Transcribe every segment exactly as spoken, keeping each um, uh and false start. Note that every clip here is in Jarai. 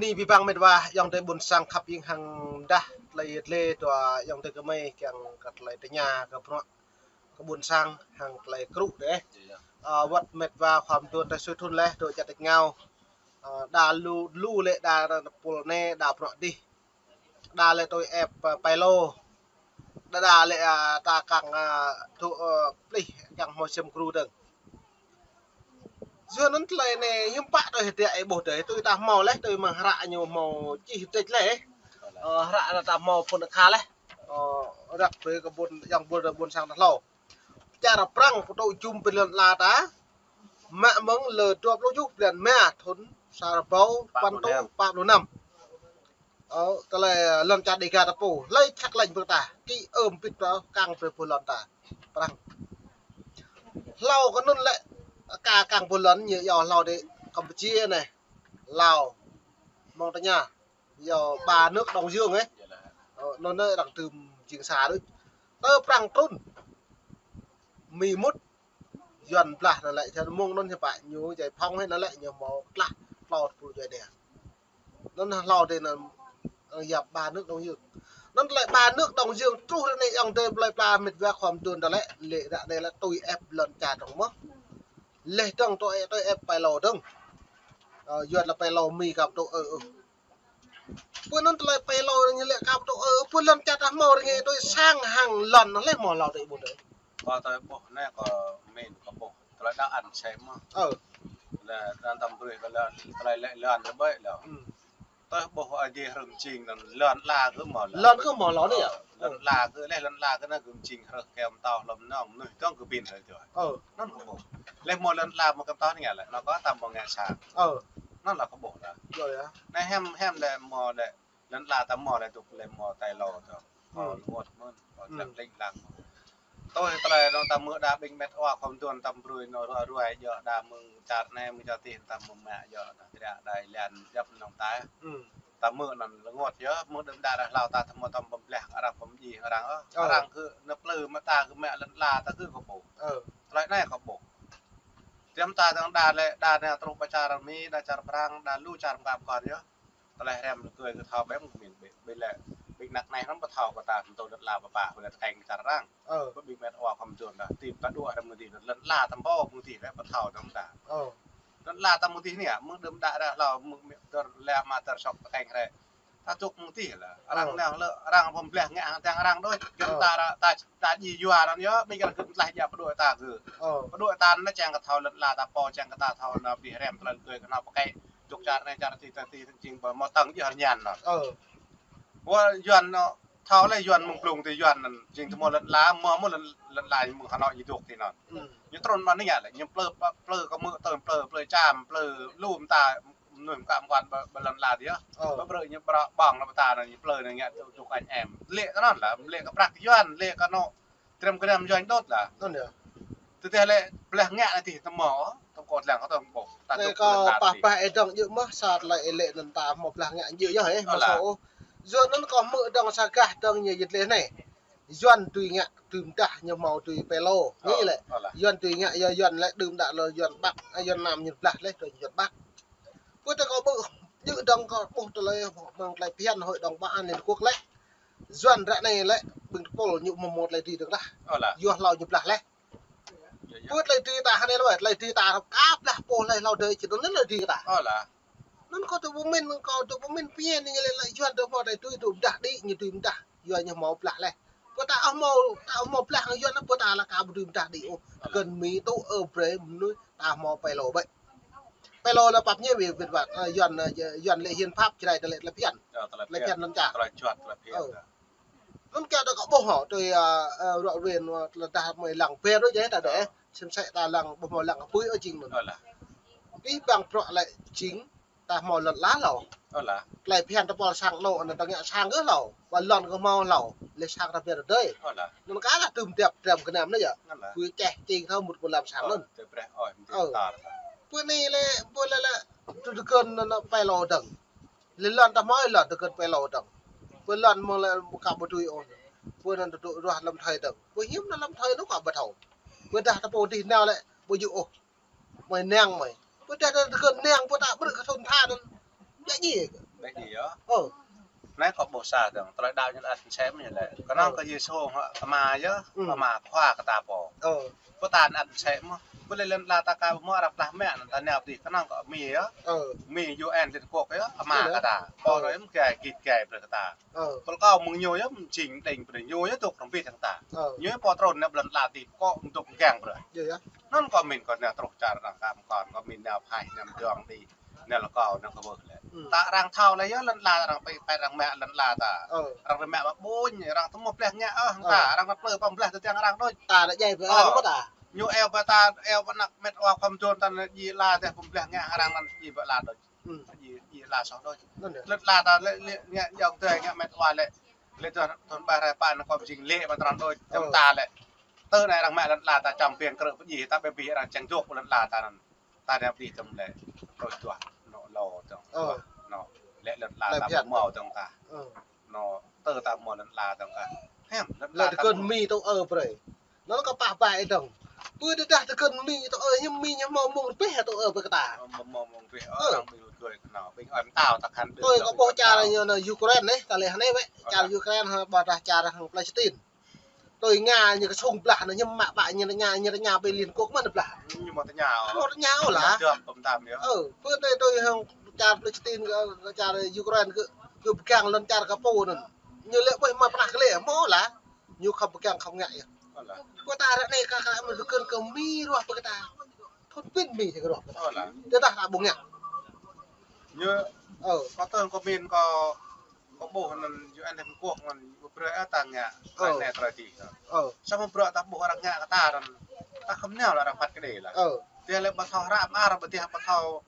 Anai abih bang met wa ayŏng adơi ƀuôn sang khăp ing hăng dah tơlơi yet lĕ dua ayŏng adơi kơmơi kiăng kơ tơlơi tơña kơ bruă kơ ƀuôn sang hăng tơlơi krŭ dêh. Ơ, wơ̆t met wa khua mơduôn tơlơi sui thun leh dŏ čar tač ngao. Ơ, đa lu, lu lĕ đa pul anai, đa bruă dih. Đa lĕ tui ĕp, ơ, pê lô. Đa đa lĕ, ơ, ta kiăng, ơ, tŭ, ơ, plih kiăng hmâo sem gru dơ̆ng. Yua anŭn tơlơi anai hiư̆m pă tui hơdră ih ƀuh dêh, tui ta hmâo leh, tui mơ̆ng hră ñu hmâo čih hơdră leh. Ơ, hră anŭn ta hmâo phŭn akha leh. Ơ, răk brơi kơ ƀuôn, ayŏng ƀuôn, ƀuôn sang ta hlâo. Čar Prăng pơtŭ jum pơ lŏn ala ta. Mă mơ̆ng lơ dua pluh tơjuh blan rơma thŭn sa rơbâo păn rơtuh pă pluh năm. Ơ, tơlơi, ơ, lŏn čar Dêga ta pô, hlơi čăk lĕ ƀing ta, ki ơm pit ta kiăng brơi pô lŏn ta, Prăng. Hlâo kơ anŭn lĕ, ka kiăng pô lŏn ñu yua hlâo dêh Campuchia anai, Lào, mơ̆ng tơña, yua ba nước Đông Dương ĕh. Ơ, anŭn anai arăng tơm jing sa đôč. Tơ Prăng trŭn, Mi mŭt, Yuan blah anŭn lĕ, čar mơ̆ng anŭn hiư̆m pă ñu giải phóng hĭ anŭn lĕ, ñu hmâo tlah tlâo pluh djuai ania. Anŭn hlâo dêh anŭn, ơ, yap ba nước Đông Dương. Anŭn tơlơi ba nước Đông Dương truh ră anai ayŏng adơi plơi pla met wa khua mơduôn ta lĕ, lĕ ră anai lĕ tui ĕp lŏn čar dơ̆ng mơ̆n. Leh dơ̆ng tui, tui ĕp pê lô dơ̆ng. Ơ, Yuan lĕ pê lô, Mi kăm tŭ ơ, ơ. Pơ anŭn tơlơi pê lô ñu lĕ kăm tŭ ơ, pơ lŏn čar ta hmâo rơngai tui sang hăng lŏn leh hmâo hlâo dêh ƀuôn dêh. Kâo tui ƀuh anai kâo min kâo ƀuh. Tơlơi đa ăn sem mơ̆n. Ơ. Lĕ đa tăm brơi kơ lŏn, tơlơi lĕ lŏn lĕ ƀơi lŏn. Ư. Tui ƀuh ai dêh rơ̆ng jing anŭn lŏn ala kơ hmâo lŏn. Lŏn kơ hmâo lŏn anai yơh. Ơ, lŏn ala kơ leh lŏn ala kơ anai gơ̆ng jing hrơh kơ mơtâo hlŏm nong, mơnuih dơ̆ng kơ ƀing hơi tui. Ơ. Anŭn kâo ƀuh. Leh hmâo lŏn ala mơ̆ng kăm tah anai lĕ, anŭn kâo tam ƀơ̆ng ngă sang. Ơ. Anŭn lĕ kâo ƀuh đa. Yơh, yơh. Anai hiam, hiam lĕ hmâo lĕ, lŏn ala ta hmâo lĕ dŏ lĕ hmâo tai lô tơ. Ơ, ư. Lŏn mơ̆n, ơ, ư. Lăng lĭng lăng. Tui tơlơi anŭn ta hmư̆ đa ƀing met wa khua mơduôn tam brơi anŭn ruai ruai djơ̆ đa mơ̆ng čar anai mơ̆ng čar adih ta hmư̆ mă djơ̆ đa tơdră đa ih lăng djŏp nong tai. Ư. Ta hmư̆ anŭn lơngot yơh, hmư̆ đơ̆m đă ră hlâo ta, ta hmâo tăm pơblah arăng pơmjing arăng, ơ. Ơ. Arăng kơ anŭn plư mă ta kơ mă lŏn ala ta kơ kâo ƀuh. Ơ. Tơlơi anai kâo ƀuh. Tiăm ta dơ̆ng đa lĕ, đa anai truh pơ čar Mi, đa čar Prăng, đa lu čar mơkă mơkŏn yơh. Tơlơi hrăm rơkơi kơ thâo ƀĕm kơ min ƀĕ, ƀĕ lĕ, ƀing anăk anai hrăm ƀu thâo kơ ta, tơl lŏn ala pơpă, ƀĕ lĕ tơkeng čar arăng. Ơ. Kơ ƀing met wa khua mơduôn đa, tĭp ta dŏ hrăm mơ̆ng dih, lŏn ala ta hmâo mơ̆ng dih lĕ ƀu thâo tơm ta. Ơ. Lŏn ala ta mơ̆ng dih anai, mơ̆ng đơ̆m đă ră hlâo, mơ̆ng mơ̆ng dơ̆r lĕ mă dơ̆r sŏk tơkeng hrĕ. Ta tŭk mơ̆ng dih lĕ. Arăng nao lĕ, arăng pơblah ngă hăng tơ̆ng arăng đôč. Ơ. Kơ ta ră, ta, ta djai yua anŭn yơh, ƀing arăng kơ tlaih djă pơđuaĭ ta kơ. Ơ. Pơđuaĭ ta anŭn čang kơ thâo lŏn ala ta pô, čang kơ ta thâo anŭn ƀing hrăm tơlơi rơkơi kơ anŭn pơkĕ. Dŏ čar anai čar adih ta adih jing ƀơi hmâo tơ̆ng djơ̆ rơñan anŭn. Ơ. Wơ̆t Yuan anŭn, thâo lĕ Yuan mơ̆ng blung tơ Yuan anŭn, jing tơ hmâo lŏn ala, hmâo hmâo lŏn, lŏn ala mơ̆ng Hà Nội ñu dŏ tơ anŭn. Ư. Ñu trŭn mơ̆n anai lĕ, ñu plư, plư kơ mơ̆ tơ̆ng plư, plư čam, plư lu mơta, mơnuih mơkă mơkŏn ƀơi, ƀơi lŏn ala dih. Ơ. Ƀơi brơi ñu ƀră ƀơ̆ng lŏn mơta anŭn, ñu plư anŭn ngă tŭ, tŭ kơ anh em. Lĕ kơ anŭn lĕ, lĕ kơ prăk Yuan, lĕ kơ anŭn. Trem kơnam Yuan đôč lĕ. Anŭn yơh. Tơdah lĕ blah ngă anai dih tơ hmâo, tơ̆ng kâo lăng kơ tơ̆ng ƀuh. Ta tui tŭ kâo lŏn ala pah dih. Pah ih dơ̆ng djơ̆ mơ̆ sa tơlơi ih lĕ anŭn ta hmâo blah ngă djơ̆ yơh ih, ơ, mơ̆ lĕ. Sa ôh. Yua anŭn kâo hmư̆ dơ̆ng sa gah dơ̆ng ñu yit leh anai. Yuan tui ngă, tui mơdah ñu hmâo tui pê lô. Ơ, anai lĕ. Ơ lĕ. Yuan tui ngă, yua Yuan lĕ đưm đă lơ Yuan Bắc, ơ, Yuan Nam ñu blah leh tui Yuan Bắc. Pơ tơ kâo ƀuh, djơ̆ dơ̆ng kâo ƀuh tơlơi mơ̆ng tơlơi phiăn Hội đồng Bảo an Liên Hợp Quốc lĕ. Yuan ră anai lĕ, ƀing tơpul ñu hmâo hmâo tơlơi dưi dơ̆ng tah. Ơ lĕ. Yua hlâo ñu blah leh. Yơh, yơh. Pơ tơlơi dưi ta hơnai lĕ, tơlơi dưi ta ră kâo blah pô hlơi hlâo dơi, či anŭn tơlơi dưi ta. Ơ lĕ. Anŭn kâo tŭ pơmĭn, kâo tŭ pơmĭn phiăn anai lĕ, lĕ Yuan tơ hmâo tơlơi dưi tŭ mơdah đĭ, ñu dưi mơdah. Yua ñu hmâo blah leh. Pơ ta hmâo, ta hmâo blah hăng Yuan, pơ ta lĕ ka ƀu dưi mơdah đĭ ôh. Ơ lĕ. Kơnơ̆ng Mi tŭ ơ brơi mơnuih ta hmâo pê lô ƀĕ. Pê lô lĕ pap ñu wĭt wơ̆t, ơ, Yuan, ơ, Yuan lĕ hiến pháp Jrai tơlơi, tơlơi phiăn. Ơ, tơlơi phiăn. Tơlơi phiăn anŭn ča. Tơlơi juăt, tơlơi phiăn. Ơ. Anŭn kiăng ta kơ ƀuh hŏ, tui, ơ, ơ, rŏ ruen, ơ, tơlơi dah mơi lăng ber đôč yơh ta dêh. Ơ. Sem sĕ ta lăng, ƀuh mơi lăng kơ pui ơ jing anŭn. Ơ lĕ. Abih bang bruă lĕ jing, ta hmâo lŏn ala hlâo. Ơ lĕ. Tơlơi phiăn ta pôl sang anŭn, anŭn ta ngă sang kơ hlâo. Wơ̆t lŏn kơ hmâo hlâo, lĕ sang ta ber đơi. Ơ lĕ. Anŭn kah lĕ tŭm tiap trem kơnam anai yơh. Ơ lĕ. Pui čeh jing thâo mŭt pơlam sang anŭn. Ơ, tơ breh ơi, mơ̆ng ơ. Tar. Pui anai lĕ, pui lĕ lĕ, tŭ tơkơn anŭn pê lô dơ̆ng. Lĕ lŏn ta hmâo lŏn tơkơn pê lô dơ̆ng. Pui lŏn mơ̆ng lĕ ka ƀu dưi ôh. Pui anŭn tŭ tŭ ruah lăm thơi dơ̆ng. Pui hiư̆m anŭn lăm thơi anŭn kâo ƀu thâo. Pui dah ta pô dih nao lĕ, ƀu djơ̆ ôh. Mơi nang mơi. Pui dah ta tơkơn nang, pui ta ƀrư̆ kơ thŭn tha anŭn. Djă djai. Ƀĕ djai yơh. Ơ. Anai kâo ƀuh sa dơ̆ng, tơlơi đaŏ ñu ăt mơsĕ mơ̆n lĕ. Kơnơ̆ng kơ Yêsu hŏ, Ama yơh, Ama Khua kơ ta pô. Ơ. Pô ta ăt mơsĕ mơ̆n. Pô lĕ lŏn ala ta ka mơ̆ arăng plah mă anŭn ta nao pơ dih kơnơ̆ng kơ Mi yơh. Ơ. Mi U N Liên Hợp Quốc yơh, Ama kơ ta. Pô rơi mơ̆ gai git gai brơi kơ ta. Ơ. Pô kâo mơ̆ng ñu yơh, mơ̆ng jing đing brơi ñu yơh tŭk rơmbit hăng ta. Ơ. Ñu yơh pô trŭn nao ƀơi lŏn ala dih, kâo mơ̆ng tŭk mơgang brơi. Yơh, yơh. Anŭn kâo min kâo nao truh čar arăng kam kơn, kâo min nao phai, nao mơyong dih. Nao lŏ kâo nao kơ ƀuh lĕ. Ta arăng thâo lĕ yơh lŏn ala arăng pĕ pĕ arăng mă lŏn ala ta. Ơ. Arăng mă ƀuñ, arăng tơmŭ blah ngă ơ hăng ta, arăng năp plư pơm blah tơdang arăng đôč. Ta nao djai pơ arăng ta. Ñu eo pơ ta, eo pơ anăk met wa khŏm dŏn ta nao djai ala tơh pơm blah ngă arăng năn djai pơ ala đôč. Djai, djai ala soh đôč. Lŏn ala ta lĕ, lĕ ngă jŏng tơh ngă met wa lĕ. Lĕ tơh thun ƀai rai pă nao kâo jing lĕ mă tơrăn đôč. Tơm ta lĕ. Tơ anai arăng mă lŏn ala ta čăm piêng krư̆ pơdjai ta ƀĕ bih arăng čang jŏk lŏn ala ta năn. Ta nao pơ dih tơm lĕ, đôč duah, nô lô tơ̆ng, duah, nô, lĕ lŏn ala ta ƀu hmâo tơ̆ng kah. Nô, tơ ta hmâo lŏn ala tơ̆ng kah. Hiam, lŏn ala ta tơkơn Mi tŭ ơ brơi. Nô kơ pah ƀai tơ̆ng. Pơ tơdah tơkơn Mi tŭ ơ, hiam Mi ñu hmâo mơ̆ng rơbeh tŭ ơ brơi kơ ta. Hmâo mơ̆ng rơbeh, ơ, arăng ƀing rơgơi kơnao, ƀing ơi mtao ta khăn. Ơi, kâo ƀuh čar ñu nao Ukraine neh, ta lĕ hơnai wĕ, čar Ukraine hă, ƀôdah čar hăng Palestine. Tui Nga ñu kơsung blah nă ñu mă ƀă ñu tơña, ñu tơña ƀơi Liên Hợp Quốc mơ̆n blah. Ñu mă tơña. Mă tơña ôh lah. Ơ, pơ tui tui hăng čar Palestine kơ, kơ čar Ukraine kơ, kơ pơgang lŏn čar kơ pô năn. Ñu lĕ ƀuh mă pơnah kơ lĕ, mơ̆ lah. Ñu khŏm pơgang khŏm ngă yơh. Pơ ta ră anai kơ, kơ mă tơkơn kơ Mi ruah pơ kơ ta. Thun pin Mi kơ ruah pơ kơ ta. Tơdah ta ƀu ngă. Ñu, ơ, kâo tơ̆ng kâo min kâo Kâo ƀuh anŭn U N Liên Hợp Quốc anŭn ƀu brơi ơ ta ngă, ơ, neh tơlơi dih. Ơ. Samơ̆ bruă ta ƀuh arăng ngă kơ ta anŭn, ta khŏm nao lĕ arăng phat kơđi lah. Ơ. Tơdah lĕ ƀu thâo hră mơar, ƀu tơdah ƀu thâo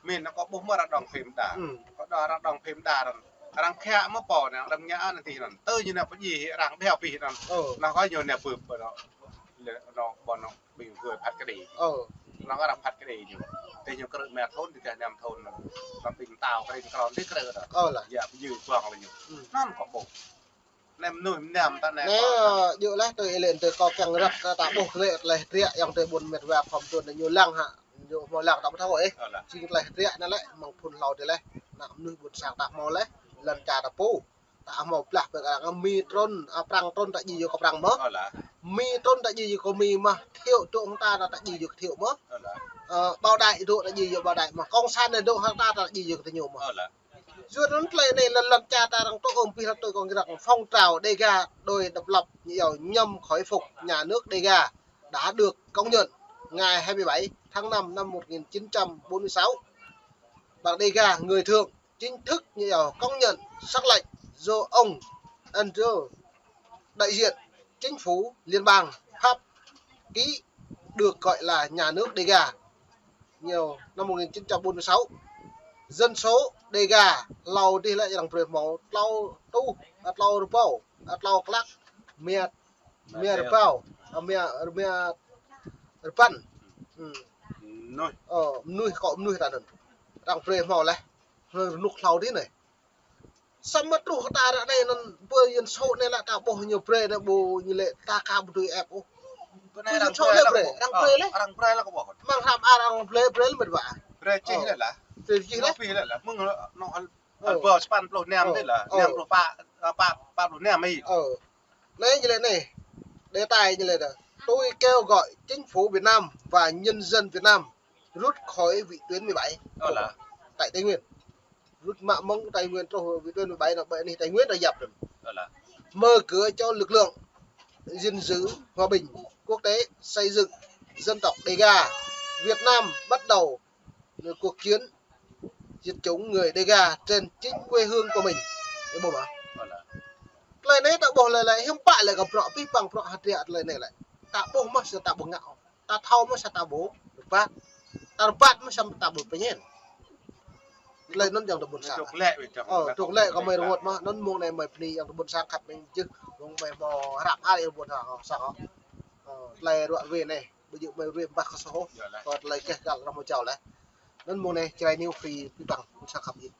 min, kâo ƀuh mơ̆ arăng đóng phim đa. Ơ. Kâo đa arăng đóng phim đa anŭn. Arăng khă mơ̆ pô anai, arăng ngă anŭn dih anŭn. Tơ ñu nao pơdjai arăng ƀiă pih anŭn. Ơ. Nah kâo ñu nao bưp ƀơi anŭn. Lĕ anŭn ƀơi anŭn. Ƀing rơgơi phat kơđi. Ơ. Lăng arăng phat kơđi ñu. Tơ ñu krư̆ mơ̆ thun, tơ ñu năm thun. Lăng ƀing tao kơđi krăn tơ krư̆ đa. Ơ lah. Yă pơyư ƀơ̆ng lĕ ñu. Ơ. Anŭn kâo ƀuh. Anai mơnuih mơnam ta anai. Anai, ơ, yua lĕ tơ ê lĕ tơ kâo kiăng răk kơ ta ƀuh lĕ tơlơi hơdră yŏng tơ ƀôn met wa khŏm tŭ anai ñu lăng hă. Ñu hmâo lăng ta ƀu thâo ôh. Ơ lah. Jing tơlơi hơdră anai lĕ mơ̆ng phun hlâo tơ lĕ. Ană mơnuih ƀôn sang ta hmâo lĕ. Lŏn čar ta pô. Ta hmâo blah pơ kơ arăng Mi trŭn, a, Prăng trŭn ta djai yua kơ Prăng mơ̆. Ơ lah. Mi trŭn ta djai yua kơ Mi mơ̆. Thiệu trŭn ta, ta djai yua kơ Thiệu mơ̆. Ơ lah. Ơ, Bảo Đại trŭn ta djai yua Bảo Đại mơ̆. Cộng sản anai trŭn hăng ta, ta djai yua kơ tơ ñu mơ̆. Ơ lah. Yua anŭn tơlơi anai lŏn, lŏn čar ta arăng tŭ ôm pih lŏn tui kông răng phong trào Đêga đòi độc lập, nhằm khôi phục nhà nước Đêga đã được công nhận ngày hai mươi bảy tháng năm năm một nghìn chín trăm bốn mươi sáu. Bằng Đêga người Thượng chính thức, như công nhận, sắc lệnh do ông Andrew, đại diện chính phủ liên bang Pháp ký, được gọi là nhà nước Đêga. Nhiều năm một nghìn chín trăm bốn mươi sáu. Dân số Đêga hlâo dih lĕ arăng brơi hmâo tlâo rơtuh, tlâo rơbâo, tlâo klă, mia, mia rơbâo, mia, mia rơpăn. Ơ, mơnuih, kơ mơnuih ta anŭn. Arăng brơi hmâo lĕ. Rơnŭk hlâo dih anai. Samơ̆ truh ta ră anai anŭn ƀơi dân số anai lĕ ta ƀuh ñu brơi anai ƀu ñu lĕ ta ka ƀu tui ĕp ôh. Dân số lĕ brơi, arăng brơi lĕ. Arăng brơi lĕ kơ ƀuh. Mơ̆ng hrăm arăng brơi, brơi lĕ met wa. Brơi čih lĕ lah. Brơi čih lĕ. Brơi lĕ lah. Mơ̆ng anŭn hal, hal ƀơ sapăn pluh năm tih lah. Năm pluh pă, pă, pă pluh năm ih. Ơ. Anai ñu lĕ anai. Đề tài ñu lĕ dah. Tôi kêu gọi chính phủ Việt Nam và nhân dân Việt Nam rút khỏi vị tuyến mười bảy. Ơ lah. Tại Tây Nguyên. Rút mă mơ̆ng Tây Nguyên truh vị tuyến mười bảy anŭn ƀơi anih Tây Nguyên dah yap anŭn. Ơ lah. Mở cửa cho lực lượng gìn giữ hòa bình quốc tế, xây dựng dân tộc Đêga Việt Nam bắt đầu cuộc chiến diệt chủng người Đêga trên chính quê hương của mình. Ơ, ƀuh mơ̆. Ơ lah. Tơlơi anai ta ƀuh lĕ lĕ hiư̆m pă lĕ kơ bruă pih păng bruă hơdră tơlơi anai lĕ. Ta ƀuh mơ̆ samơ̆ ta ƀu ngă. Ta thâo mơ̆ samơ̆ ta ƀu rơbat. Ta rơbat mơ̆ samơ̆ ta ƀu pơñen. Tơlơi anŭn yŏng tơ ƀôn sang. Ơ, truh lĕ kơ mơi rơngot mơ̆, anŭn mơ̆ng anai mơi bơni yŏng tơ ƀôn sang khăp mơ̆ng jưh, mơ̆ng mơi hmâo hră mơar yŏng ƀôn sang, sang. Ơ, tơlơi ruă ruê anai, ƀu djơ̆ mơi ruê ƀah kơ soh. Kơ tơlơi keh găl arăng hmâo jao lĕ. Anŭn mơ̆ng anai Jrai News pơpŭ pih păng, ƀôn sang khăp mơ̆ng jưh.